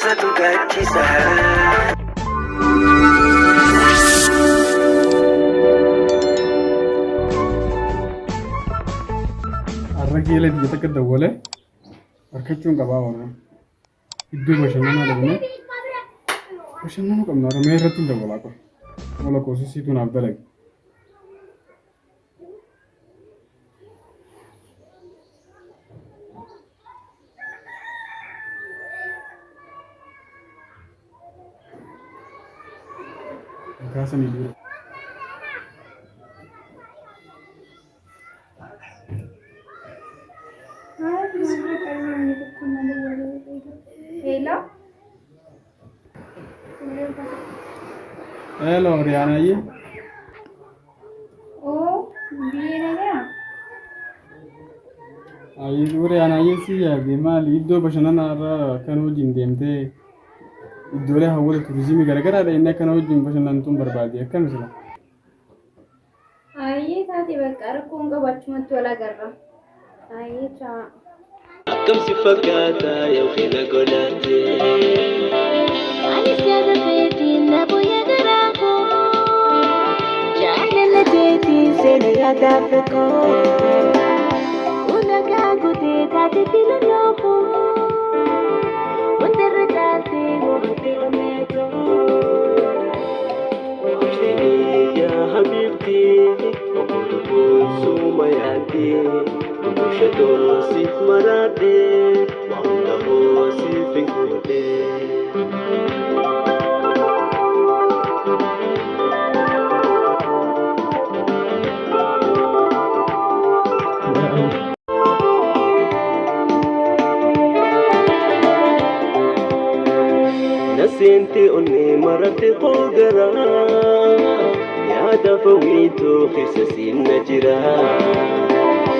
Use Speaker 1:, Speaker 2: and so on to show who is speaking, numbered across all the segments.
Speaker 1: Jaalalatu gaachisa.
Speaker 2: Har'a geela biyya takka dawwalee harkachuun qabaa warra. Iddoo bashannanaa dhaqnee bashannanuu qabna. Oromiyaa irratti hin dawwalaa qofa. Wala koosisiitu naaf dalage. Kaasanii dura.
Speaker 3: Hello?
Speaker 2: Hello, Riyaanaayye.
Speaker 3: Oo, biyya nagaa?
Speaker 2: Ayyee Riyaanaayye si yaade maali iddoo bashannanaa irra kan wajjin deemtee iddoolee hawwata turizimii garaagaraadha inni akkana wajjin bashannantuun barbaade akkam sila.
Speaker 3: Ayyee taate bakka rakkoon qabu achumatti wal agarra. Ayyee chaa.
Speaker 1: Akkam si fakkaata yookiin godhate.
Speaker 4: Anis yaada keetiin na booya garaa koo. Jaalala keetiin seena yaadaaf koo. Ulagaa guutee taate filannoo koo. Wanta irra caaltee mo'attee onnee koo.
Speaker 1: Obsanii yaa habiibti obbo suma yaadde bushatoo siif maraadhe waa hunda hoo siif hin guute. Naseente onnee maratti koo garaa yaada fawiituu keessa siinna jira.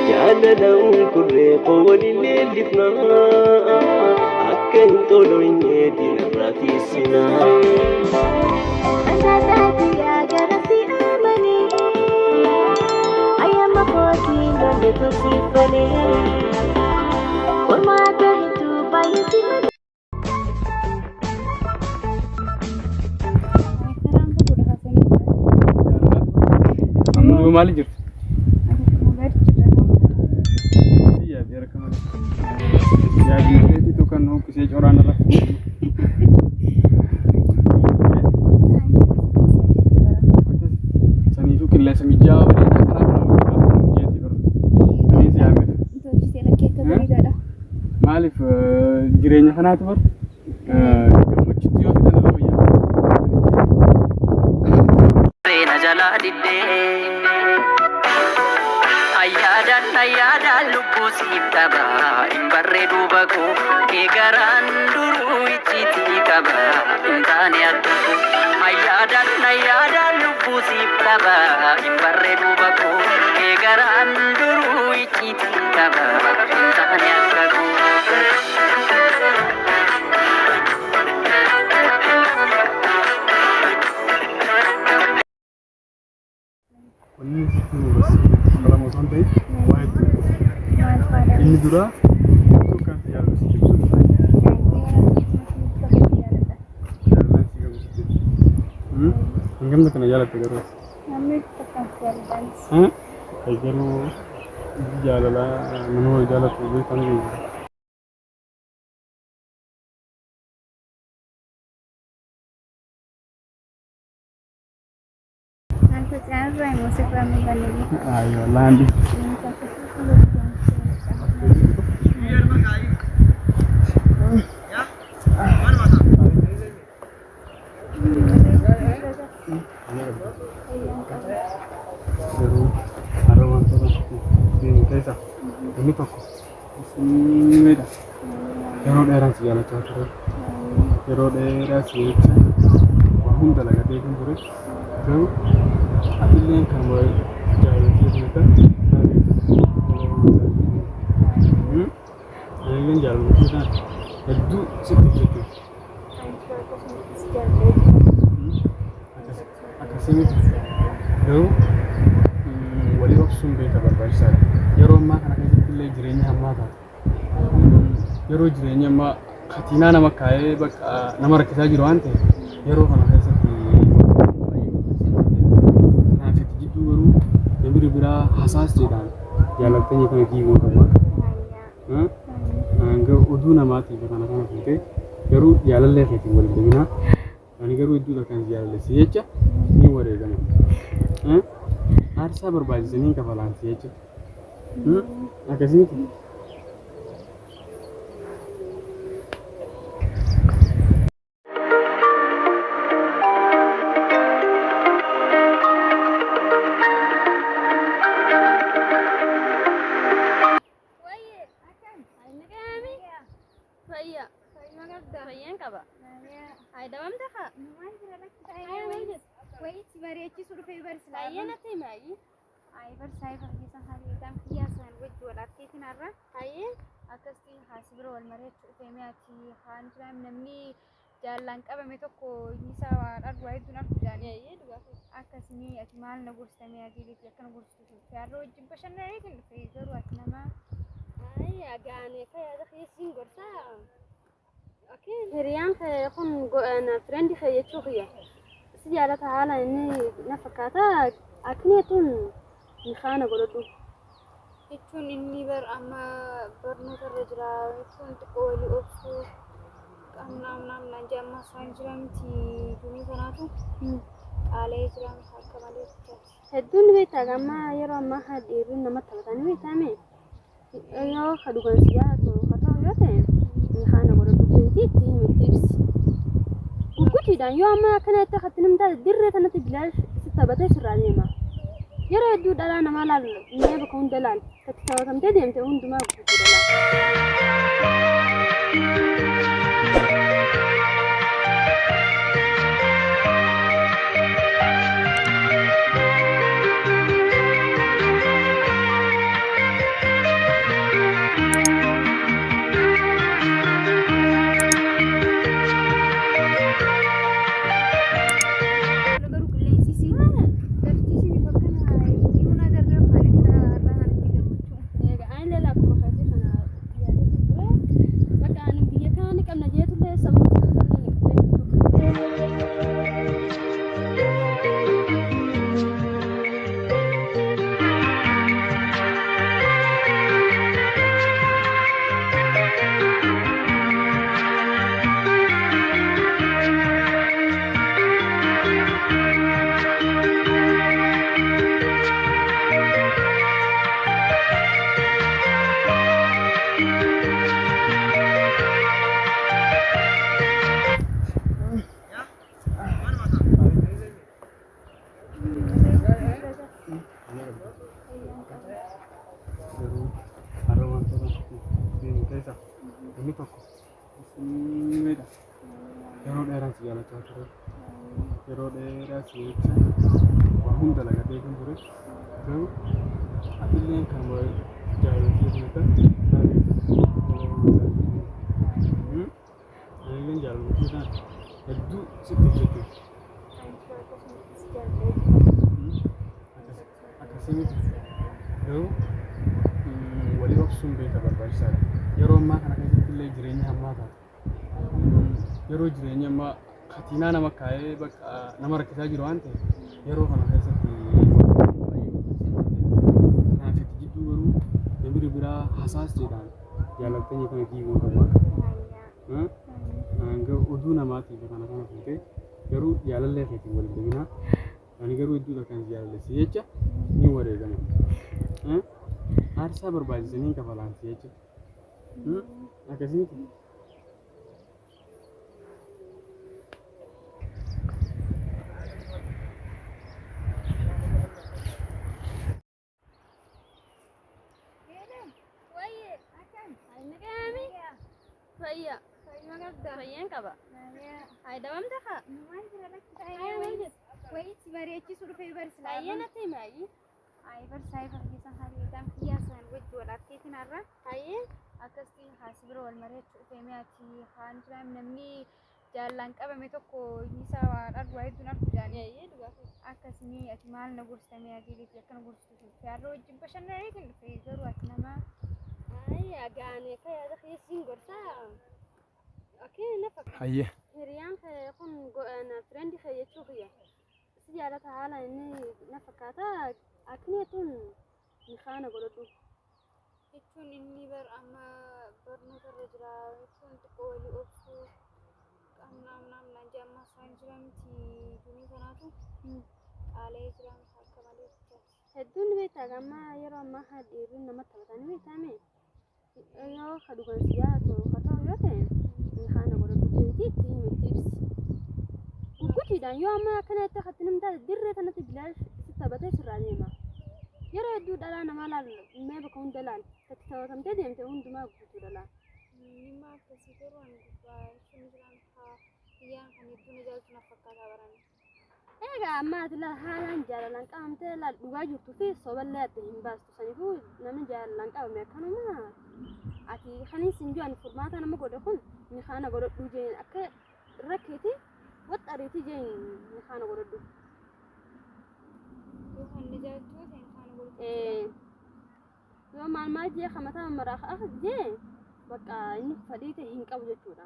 Speaker 1: Jaalala unkurree koo waliin leellifna akka hin toloyne diinarraa tiisina.
Speaker 4: Ansaataati yaa gara si amanii. Ayyaama kootiin lolli tusiifalee. Qormaata hedduu baay'ee si malee.
Speaker 3: Karaan fagoodha kaasanii jira.
Speaker 2: Amma maali jirtu?
Speaker 3: Akkuma gadi jira.
Speaker 2: Si yaade harka malee. Yaadni keetiitu kan hoqqisee coraan irra. Saniifuu qilleensa mijaa'aa bareedaa karaa kana wajjin mijeetii bara. Anis yaame.
Speaker 3: Tolchisee lakkee akka bareedaadha.
Speaker 2: Maaliif jireenya kanaatu bar gammachuutti yoo fidan irra wayyaa.
Speaker 5: Seena jalaa diddee ayyaadaan ayyaadaan lubbuu siif qaba hin barree duuba koo kee garaan duruu icciitii qaba hin taane akka koo ayyaadaan ayyaadaan lubbuu siif qaba hin barree duuba koo kee garaan duruu icciitii qaba hin taane akka koo.
Speaker 2: Wanni sitti nu barsiisu lama osoo hin ta'in waa hedduu.
Speaker 3: Maal faadha?
Speaker 2: Inni dura hedduu kan si jaalatu si ibsu. Jaalalaan si qabu sitti ibsu. Hangamta kana jaalatte garuu?
Speaker 3: Namni takkaan si jaalladhaanis.
Speaker 2: Garuu jaalalaa nama wal jaalatu beekan geejjiba.
Speaker 3: Anta caarraa immoo sirraa mul'anne.
Speaker 2: Ayo laandi. Garuu har'a wantoota deemu keessa inni tokko miidha. Yeroo dheeraan si jaalachaa ture. Yeroo dheeraa si jecha waa hunda lagatee kan ture. Garuu atillee kan jaalatee beekan Anillee jaalalli isaan hedduu sitti jechuudha. Akkasii miti. Garuu walii obsuun beeka barbaachisaadha. Yeroo ammaa kana keessatti illee jireenya hammaa taata. Yeroo jireenya ammaa Katiinaa nama kaa'ee bakka nama rakkisaa jiru waan ta'eef yeroo kana keessatti naaf itti jidduu garuu namni biraa hasaas jedhaan jaalatanii kana diiguu qaba. Garuu oduu namaatiif kana kana fuutee garuu jaalallee keetiin waliin deeminaa. Ani garuu hedduudha kan jaalalleessi jecha ni wareegama. Aarsaa barbaachisanii kafalaansi jecha. Akkasii miti.
Speaker 3: Namni jaallaan qabame tokko inni isaa waan argu waa hedduun argu jaanii akkasii ati maal na gorsitame ati akka na gorsitu yaadoo wajjin bashannanee dhufe garuu ati nama
Speaker 6: Hiriyaan kun fireendii kee jechuu kiyya. Si jaalata haala inni na fakkaata akkineetuun ni kaana godhadhu.
Speaker 3: Jechuun inni bar amma barnoota irra jira jechuun xiqqoo walii obsuu qabna amna amnaan jee amma isaan jira miti junii kanaatu qaala'ee jira akka malee jechaati.
Speaker 6: Hedduun ni beektaa amma yeroo ammaa kana dhiirri namatti taphataa ni beektaa mee? Yoo ka dhugaan si jaalatu ka ta'u yoo ta'e ni kaana godhadhu jeetii itti himi itti ibsi. Gurguddiidhaan yoo amma akkanatti akkatti namni dirree kanatti bilaash si taphatee sirraa deema. Yeroo hedduu dhalaa namaa laalu mee bakka hunda laal itti taphatamtee deemte hundumaa gurguddaa laal.
Speaker 3: Garuu qilleensi si lafti si bifa kana iyyuu agarree kan akka irraa kanatti gammachuu.
Speaker 6: Egaa ani illee akkuma keetii kana yaadatti ture. Bakka ani biyya kana ni qabna jeetullee sammuu keessallee ni qabdee.
Speaker 2: Garuu har'a wantoota deemu keessa inni tokko miidha. Yeroo dheeraan si jaalachaa ture. Yeroo dheeraa si jecha waa hunda lagatee kan ture. Garuu atillee kan jaalatee kan Anillee jaalatee kan hedduu sitti jechuudha. Akkasii miti. Garuu walii obsuun beeka barbaachisaadha. Yeroo ammaa kana keessatti illee jireenya hammaa taata. Yeroo jireenya ammaa katiinaa nama kaa'ee bakka nama rakkisaa jiru waan ta'eef yeroo kana keessatti naaf itti jidduu garuu namni biraa hasaas jedhaan jaalatanii kana diiguu qaba. Garuu oduu namaatiif kana kana fuutee garuu jaalallee keetiin waliin deeminaa. Ani garuu hedduudha kan jaalalleessi jecha ni wareegama. Aarsaa barbaachisanii kafalaansi jecha. Akkasii miti.
Speaker 6: Fayyaan qaba. Fayyadamamta haa.
Speaker 3: Wayitti bareechisuu dhufee barsiisa.
Speaker 6: Fayyaan ati maayi?
Speaker 3: Ayi barsaa barsiisan hariidhaan kiyyaasan wajji wal arteetiin har'a.
Speaker 6: Fayyaan
Speaker 3: Akkasitti haasi bira wal mari'achuu dhufee mi'aati haan jira namni jaallaan qabame tokko inni isaa waan argu waa hedduun argu jaanii akkasii ati maal na gorsitame ati akka na gorsitu yaadoo wajjin bashannanee dhufe garuu ati nama
Speaker 6: Gaanii akka yaada keessin gorsaa. Akkee na fakkaata.
Speaker 2: Hayyee.
Speaker 6: Hiriyaan kee kun friend kee jechuu kiyya. Si jaalata haala inni na fakkaata. Akni tun nikaana godhadhu.
Speaker 3: Jechuun inni bar amma barnoota irra jira jechuun xiqqoo walii obsuu qabna amna jee amma isaan jira miti junii kanaatu qaala'ee jira akka malee jechaati.
Speaker 6: Hedduun beektaa amma yeroo ammaa kana dhiirri namatti taphatanii beektaame. Yoo ka dhugaan si jaalatu ka ta'u yoo ta'e nikaana godhadhu jeeti itti himi itti ibsi. Gugguutiidhaan yoo amma akkanatti akkatti namni taate dirree kanatti bilaash si taphatee sirraa deema. Yeroo hedduu dhalaa namaa laal mee bakka hunda laal itti taphatamtee deemte hundumaa guutuu dhalaa.
Speaker 3: Dhimma akkasii garuu ani gubbaa jechuun jiraan haa biyyaan kan hedduu na jaalatu na fakkaata barani.
Speaker 6: Egaa amma ati laal haalaan jaalalaan qabamtee laal dhugaa jirtuu fi soballee adda hin baastu saniifuu namni jaalalaan qabame akkanuma ati kanin sin jiru ani furmaata nama godhe kun nikaana godhadhu jeen akka rakkeeti waxxariiti jeen nikaana godhadhu.
Speaker 3: Yoo kan na jaalatu ta'e kan godhatu.
Speaker 6: Yoo maal maal jee kamataa maraa akka jee bakka inni fedhii ta'e hin qabu jechuudha.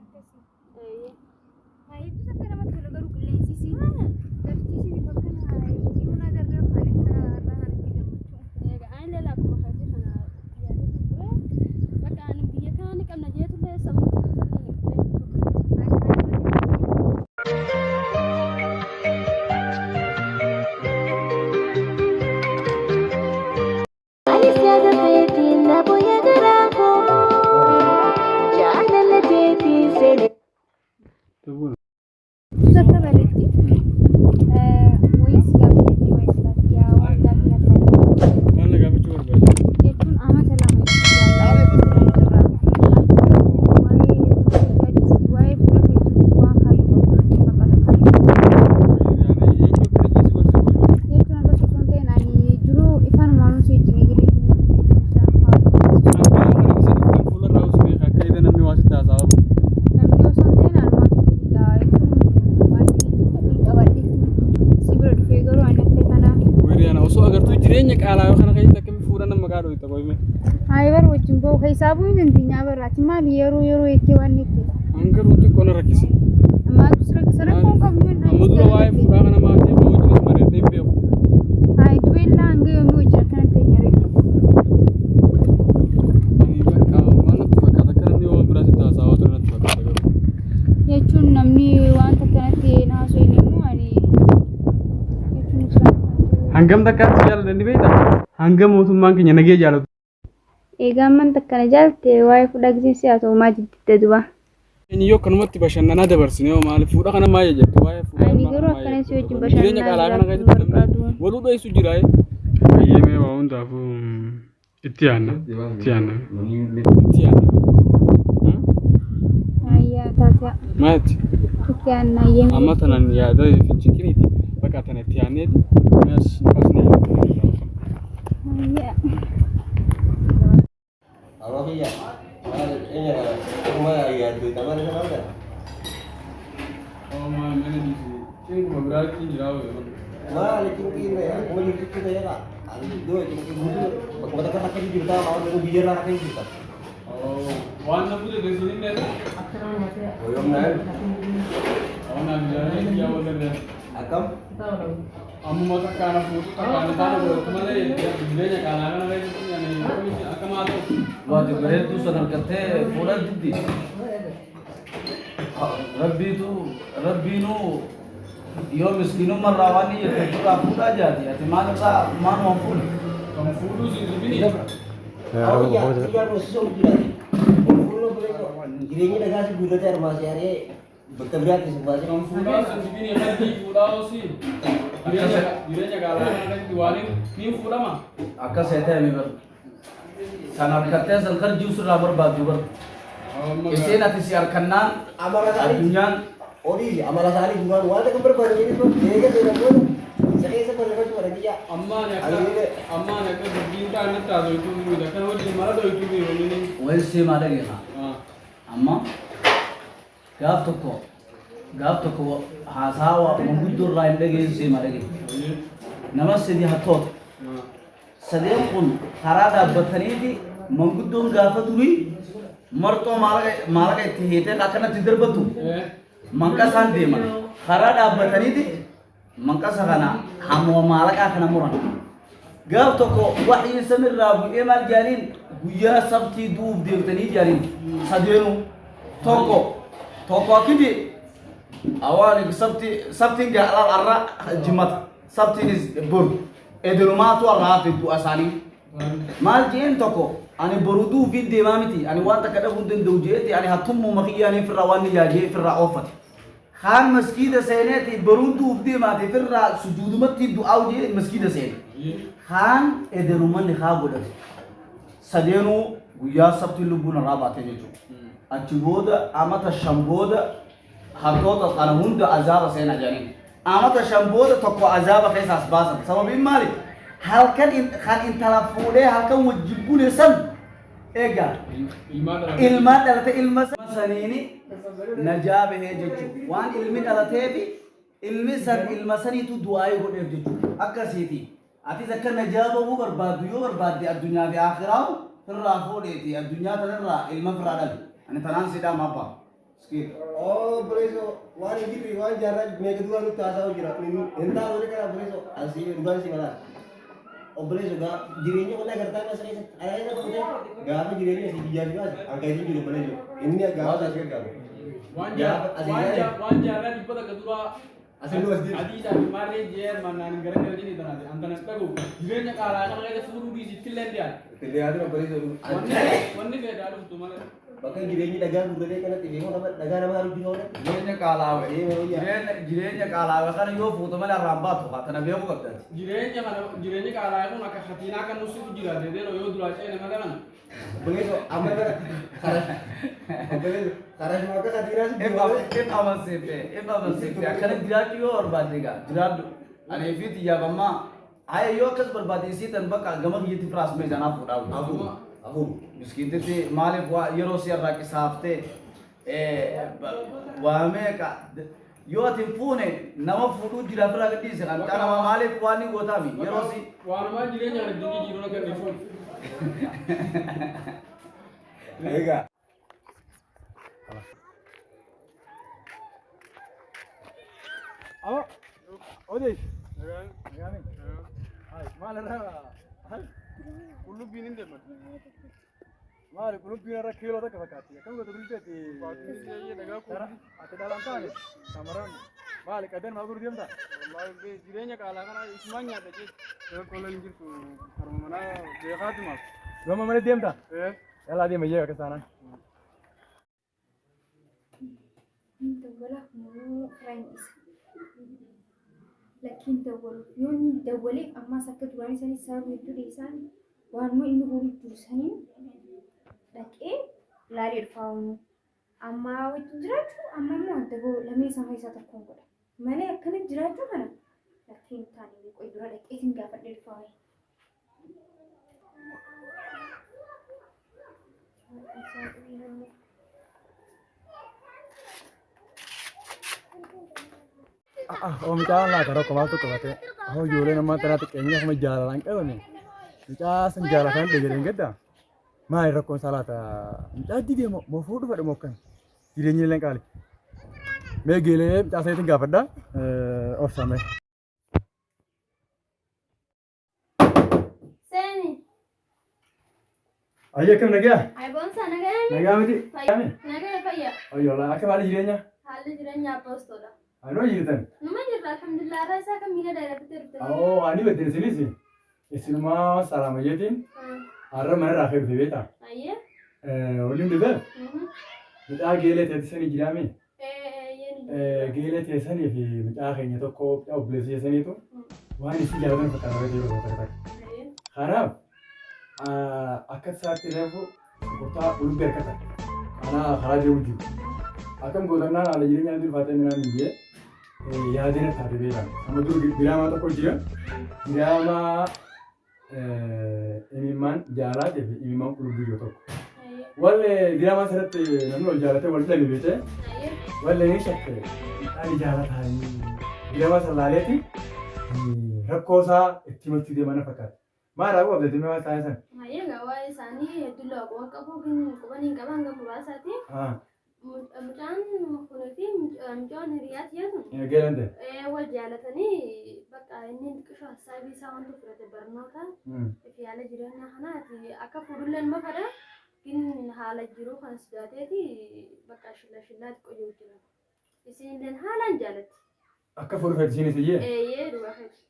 Speaker 3: Akkasii.
Speaker 6: Ee
Speaker 3: Hedduu takka namatti tola garuu qilleensi isii lafti isii bifa kana dhiyoon agarra kan akka irraa kanatti gammachuu.
Speaker 6: Egaa ani illee akkuma keetii kana yaadee ture. Bakka ani biyya kana ni qabna jeetullee sammuu keessallee ni qabne.
Speaker 4: Anis yaada keetiin na booya garaa koo jaalala teetiin seenee.
Speaker 2: Tubuun.
Speaker 3: Takka bareetti. Wayis gaafii wayis laafii waan gaafii natti
Speaker 2: Maal na gaafachuu barbaadde?
Speaker 3: jechuun amata lama jaalladha. Waa'ee fudhachuu waan kaayyoo qabu natti fakkaata.
Speaker 2: Eenyu akka jeessu gorsa godhu?
Speaker 3: Jechuun akka osoo hin ta'in ani jiruu ifaanumaan osoo wajjin eegalee
Speaker 2: Akkana kana keessa dhuftan fuularraa osoo beekaa akka ida namni waa sitti haasa'aa bahu.
Speaker 3: namni osoo hin ta'in anumaatu fedha jechuun baay'ee fedhii qabadhe si bira dhufee garuu ani akka kana
Speaker 2: Weeriyaan osoo agartuu jireenya qaalaa yoo kana keessatti akkamiin fuula nama maqaa dhoyta qoyme.
Speaker 3: Haa bara wajjin bahu keessaa bu'uu hin dandeenya barraati maali yeroo yeroo jettee waan itti
Speaker 2: Hangaruu xiqqoo na rakkise.
Speaker 3: Maaltu si rakkisa rakkoon qabu yoo
Speaker 2: Amma dura waa'ee fuudhaa kana maatii koo wajjinis mari'adhee hin beeku.
Speaker 3: Haa dubeellaa hanga yoomii wajjin akkanatti hin yaree.
Speaker 2: Ani bakka maal natti fakkaata akka namni waan biraa sitti haasa'aa ture natti fakkaata garuu.
Speaker 3: Jechuun namni wanta akkanatti naasoo hin immoo ani jechuun jira.
Speaker 2: Hangam takkaatti si jaalladha ni beektaa? Hangam mootummaan keenya nagee jaallatu.
Speaker 3: Egaa amman takkana jaalte waa'ee fuudhaa gisee haa ta'u maa jiddite duba.
Speaker 2: Inni yoo akkanumatti bashannanaa dabarsine hoo maali fuudha kana maal jettu waa'ee fuudha
Speaker 3: Ani
Speaker 2: kana
Speaker 3: garuu
Speaker 2: maal
Speaker 3: akkana si
Speaker 2: jettu?
Speaker 3: wajjin
Speaker 2: Jireenya
Speaker 3: bashannanaa
Speaker 2: qaalaa kana
Speaker 3: jiraachuu
Speaker 2: keessatti
Speaker 3: barbaadu.
Speaker 2: namni waluu dho'isu jira. Hayyee waa hundaafuu itti yaadna itti yaadna itti yaadna.
Speaker 3: Ayyaa taatea
Speaker 2: Maati
Speaker 3: itti yaadna ayyee.
Speaker 2: amma tanan yaada finchiqiniiti bakka tana itti yaadneeti mi'as nufaas ni yaadna.
Speaker 3: Ayyaa.
Speaker 1: Amma kiyya maal eenyu akkuma yaaddu tamar isa maal kana?
Speaker 2: Omaa mana dhiisu cinquma biraatti jira hoo.
Speaker 1: Maal cinqiin akkuma jirtutti ta'eera. Ani iddoo cinqii guutuu bakkuma takka takka jirta maal biyya irraa takka jirta.
Speaker 2: Waan na bute teessini illee
Speaker 1: Wayoomnaan
Speaker 2: waan abijaalee yaa walirra.
Speaker 1: akkam
Speaker 2: Ammuma takkaana fuutu takkaana taana godhatu malee jireenya qaalaa kana keessatti ani akka maa ta'u.
Speaker 7: Waati bareedduu san harkattee fuudhan diddi. Rabbiitu rabbiinuu yoo miskiinummaa irraa waan ni jettu fuudhaa fuudhaa jaati. Ati maal irraa maanuma fuudhe?
Speaker 2: Kan fuudhuu si jibini.
Speaker 1: Kiyya kun si jiraate. Jireenya dhagaa si guutatee armaa si haree bakka biraatti si baasee.
Speaker 2: Kan fuudhaa si jibini qalbii fuudhaa osi. Jireenya qaalaa kana keessatti waan ni fuudhama.
Speaker 7: Akkas ta'e ta'e bar. San harkattee san karjuu sirraa barbaaddu bar. Isheen ati si harkannaan
Speaker 1: Amala isaanii
Speaker 7: addunyaan
Speaker 1: olii amala isaanii duraan waan akka barbaadu jedhee eega seenan booda isa keessa bal'ifachuu bara kiyya.
Speaker 2: Ammaan akka ammaan akka dubbiin ta'an natti haasoftuu miti akkana wajjin mara dho'ituu fi waliin.
Speaker 7: wayii maa dhageessa. Amma gaaf tokko gaaf tokko haasawa manguddoo irraa hin dhageessee maa dhageessa. Nama sadi hattoota. Sadeen kun karaa dhaabbataniiti manguddoon gaafa durii Marxoo maalaqa itti hiitee akkanatti darbatu manqasaan deeman. Karaa dhaabbataniiti manqasa kana hamma maalaqaa kana muran. Gaaf tokko waxyiin samirraa bu'ee maal jaaniin guyyaa sabtii du'uuf deemtanii jaaniin sadeenuu tokko tokko akkiti awaan sabti sabtiin gaalaal arra jimmata sabtiinis boru edinumaatu arra hafe du'a isaanii maal jeen tokko ani boru du'uuf hin deemaa miti ani waan takka dhabuu hin danda'u jeeti ani hattummuma kiyyaanii firraa waan ni yaajee firraa oofate. Kaan maskiida seeneeti boruun du'uuf deemaate firraa sujuudumatti du'aa jee maskiida seene. Kaan edenumanni haa godhate. Sadeenuu guyyaa sabtiin lubbuun irraa baate jechuudha. Achi booda amata 5 booda hattoota kana hunda azaaba seenaa jedhaniin. Amata 5 booda tokko azaaba keessaas baasan. Sababiin maali? Halkan kan intala fuudhee halkan wajjin bule san egaa ilmaan dhalate ilma saniini najaa bahee jechuudha. Waan ilmi dhalateefi ilmi san ilma saniitu du'aayii godheef jechuudha. Akkasiiti. Atis akka najaa bahuu barbaaddu yoo barbaadde addunyaa fi akhiraa firraa fuudheeti addunyaa tanarraa ilma firraa dhali. Ani tanaan si dhaama abbaa.
Speaker 1: Oh, obboleessoo waan hin jirre waan jaarraa meeqa duraa nutti haasa'u jira. Hin taa'u wali kana obboleessoo asii dhugaan si malaa. Obboleessoo gaa jireenya qonnaa gartaa kana keessatti ana keessa fuutee gaafa jireenya asii biyyaa si baase hanqa isin jiru obboleessoo. Inni gaafa asii gargaaru.
Speaker 8: Waan jaarraa 100 duraa
Speaker 1: Asii nu as deebi.
Speaker 8: Adii isaa fi maarree jee mannaan gara gara jedhanii tanaati. Antanas dhagu jireenya qaalaa kana keessa fuudhuu dhiisi itti illee dhiyaatu.
Speaker 1: Itti yaadin obboleessoo.
Speaker 8: Wanni fedhaa dhuftu malee.
Speaker 1: Bakka jireenyi dhagaa gurguree kanatti deemu nama dhagaa nama argu oola.
Speaker 7: Jireenya qaalaawe jireenya qaalaawe kana yoo fuutu malee irraan baatu haa tana beekuu qabdaati.
Speaker 8: Jireenya kana jireenyi qaalaa kun akka hatiinaa kan nusitu jira deedeeroo yoo duraa ceene malee kana.
Speaker 1: Obboleessoo amma bara karaa obboleessoo karaa shuma akka satiinaa si
Speaker 7: If amansiifte if amansiifte akkana jiraachuu yoo barbaadde egaa jiraadhu. Ani fi xiyyaaf ammaa haya yoo akkas barbaadde isii tan bakka gama kiyyatti firaas mee sanaaf fuudhaa.
Speaker 1: Hafuuru hafuuru.
Speaker 7: Miskiintitti maaliif waa yeroo si irraa qisaaftee waa meeqa yoo ati hin fuune nama fuudhuu jira ofirraa gadhiise kan mucaa namaa maaliif waan ni gootaami yeroo si
Speaker 8: Waanumaan jireenya kana ittiin jijjiiruun akka inni fuudhu.
Speaker 1: Egaa.
Speaker 2: Amo, odees. Maal irraa?
Speaker 8: Qullubbiin hin deeman.
Speaker 2: Maali qullubbiin irra kiiloo takka fakkaatti. Akkam goota qullubbii ati? Ati dhalaan taane shamarran maali qadeen maa gurguru deemta?
Speaker 8: Wallaahi jireenya qaalaa kana isumaan nyaadha jechuudha. Qola hin jirtu harma manaa beekaatumaaf.
Speaker 2: Gama mana deemta? Yallaa deema jee akka saanaan.
Speaker 3: Dawwalaaf moo karaa hin dhiisa? Lakkiin dawwalu yoo inni dawwaleef ammaas akka duraanii sanis sababa hedduu dhiisaan waanuma inni godhu jiru saniin dhaqee laalee dhufaa oolu. Amma wajjin jiraachuu amma immoo wanta ga'u lamee isaa keessaa tokkoon godha. Malee akkana jiraachuu kana lakkiin hin taane qoy dura dhaqeetiin gaafadhee dhufaa wayi.
Speaker 2: Mucaan laata rakkoo maaltu qabate? Hoo ijoolleen ammaa tanaa xiqqeenya akkuma jaalalaan qabame. Mucaa san jaalataan dhegereen gadda. Maali rakkoon isaa laata? Mucaa didee moo fuudhu fedhe moo akkami? Jireenyi illee qaali. Mee geelee mucaa saniitiin gaafadha. Obsa mee.
Speaker 6: Seeni.
Speaker 2: Ayyee akkam nagaa?
Speaker 6: Ay boonsaa nagaa.
Speaker 2: Nagaa miti?
Speaker 6: Nagaa fayya.
Speaker 2: Ayyoola akka maali jireenya?
Speaker 6: Haalli jireenyaa apoostoodha.
Speaker 2: Anoo jirtan?
Speaker 6: Numa jirra alhamdulillah irraa isaa kan miila dheeratee turte.
Speaker 2: Oo ani beektan isinis isinumaa salaama jeetiin har'a mana irraa ka'e dhufe beektaa?
Speaker 6: Ayyee.
Speaker 2: Waliin dhufe mucaa geelee teessanii jiraame. Geelee teessanii fi mucaa keenya tokko mucaa obboleessa keessaniitu waan isin jaalatan fakkaata beektaa yeroo tokko takka. Kanaaf akka isaatti reefu gurgurtaa qullubbii harkata. Kanaa karaa deemu jiru. Akkam gootannaan haala jireenyaa inni ulfaatee minaan hin jee yaadina taate beekan. Amma dur diraamaa tokko jira. Diraamaa imimmaan jaalaatii fi imimmaan qullubbii yoo tokko. Wallee diraamaa asirratti namni wal jaalatee wal dhabe beekee wallee ni shakke ani jaalataa diraamaa san laaleeti rakkoo isaa itti himachuu deemaa na fakkaata. Maal raawwa abdati mee waan isaanii sana?
Speaker 6: Hayyee waa'ee isaanii hedduu laa qabu quban hin qaban hanga muraasaati. Mucaan kunii fi mucaan hiriyaa tiyyaatu
Speaker 2: Geelan ta'e.
Speaker 6: Wal jaalatanii bakka inni xiqqishoo hassaabii isaa wanta fudhate barnoota fi haala jireenyaa kanaati akka fuudhulleen mafadha. Gin haala jiruu kan sodaateeti bakka shilla shillaa xiqqoo jiru jira. Isinilleen haalaan jaalatti.
Speaker 2: Akka fuudhu fedhi isiinis iyyee.
Speaker 6: Eeyyee dhugaa fedhi.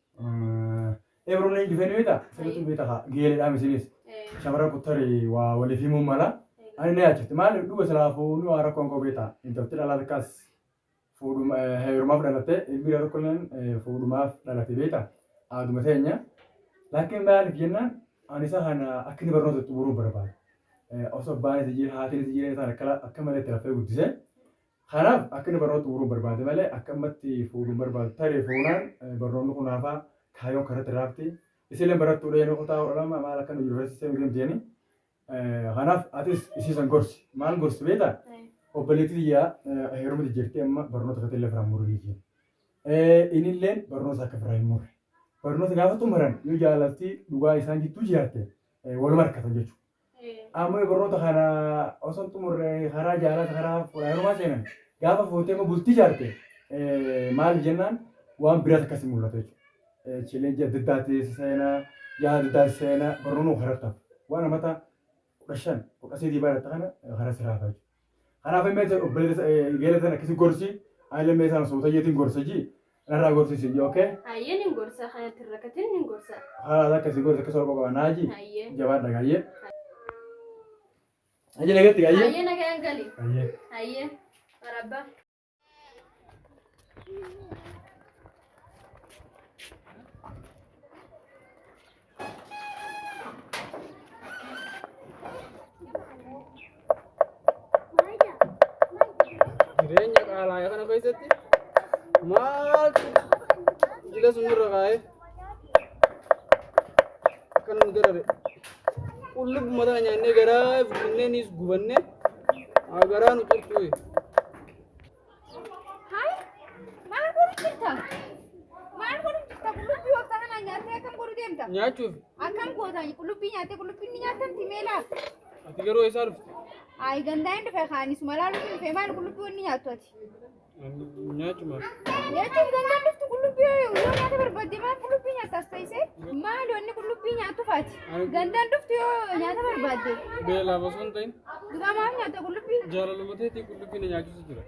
Speaker 2: Ebroon hin dhufee ni beektaa? Sirriitti beektaa haa geeleedhaan isiinis. Shamarran kuttarii waa waliif himuun mala. Ani na yaachifte maal dhuga silaa fuudhu waa rakkoon koo beektaa? Intalti dhalaa takkaas fuudhuma heerumaaf dhalatte ilmi dhiiraa tokkolleen fuudhumaaf dhalate beektaa? Aaduma teenya. Laakiin maaliif jennaan ani isa kana akka inni barnoota xumuruun barbaada. Osoo abbaan isa jira haatiin isa jira isaan akka malee itti raffee guddise. Kanaaf akka inni barnoota xumuruun barbaade malee akka ammatti fuudhuun barbaadu. Tarii fuunaan barnoonni kun hafaa kaayyoon karatti raafti. Isillee barattuudha yeroo kutaa 12 maal akka nu yuunivarsiitii seenuu deemti jedhanii. Kanaaf atis isiisan gorsi. Maal gorsi beektaa? Obboleettii tiyyaa heerumatti jirti amma barnoota irratti illee firaan muruu jeen. Inilleen barnoota akka firaa hin murre. Barnoota gaafa xumuran yoo jaalalti dhugaa isaan jidduu jiraatte waluma harkatan jechuudha. Amma yoo barnoota kana osoo hin xumurre karaa jaalala karaa fuudhaa heerumaa seenan gaafa fuutee immoo bultii ijaarte maal jennaan waan biraas akkasii mul'ata jechuudha. Challenge adda addaatti seenaa yaada adda addaatti seenaa barnoonni karaa ta'a. Waan amata 15 13 baratta kana karaa siraa fa'a jechuudha. Kanaaf immoo obboleessa geelatan akkasii gorsi ani illee isaan osoo tayyeetiin gorsa ji narraa gorsiisi ji okee.
Speaker 6: Hayyee nin gorsa kanatti hin rakkatin nin gorsa.
Speaker 2: Haala akkasii gorsa akkasii ol qaba naa ji
Speaker 6: Hayyee.
Speaker 2: jabaadha gaayyee. Hayyee nagatti gaayyee.
Speaker 6: Hayyee nagaan gali.
Speaker 2: Hayyee.
Speaker 6: Hayyee. Barabbaa.
Speaker 8: Jireenya qaala'aa kana keessatti maaltu jila sun irra kaa'ee akkana nu darare. Qullubuma tana nyaannee garaa gunneenis gubannee garaa nu curcuue.
Speaker 3: Hai, maal godhu jirta? Maal godhu jirta? Qullubbii waqtaa kana nyaattee akkam godhu deemta?
Speaker 8: Nyaachuuf.
Speaker 3: Akkam goota? Qullubbii nyaattee qullubbii ni nyaatamti meelaa?
Speaker 8: Ati garuu eessaa dhufte?
Speaker 3: Ayi gandaa hin dhufe kaanis malaaluuf hin dhufe maal qullubbii wanni nyaattu ati?
Speaker 8: Nyaachuma.
Speaker 3: Nyaachuuf gandaan dhuftu qullubbii yoo nyaata barbaadde maal qullubbii nyaattas ta'ise? Maal wanni qullubbii nyaattuuf ati? Gandaan dhuftu yoo nyaata barbaadde.
Speaker 8: Beelaaf osoo hin ta'in.
Speaker 3: Duba maal nyaatta qullubbii?
Speaker 8: Jaalaluma teetii qullubbii na nyaachisu jira.